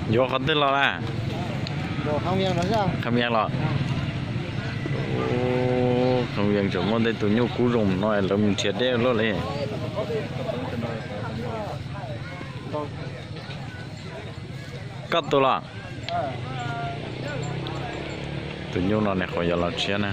Yuav qhov twg los lawm? Qhov Vias los? Qhov Vias tseem muaj tej tus nyuj kub zoo no lawv mus nrhiav deb luaj li. Koj tus los? Tus nyuj no nws qhuav yuav los tshiab na.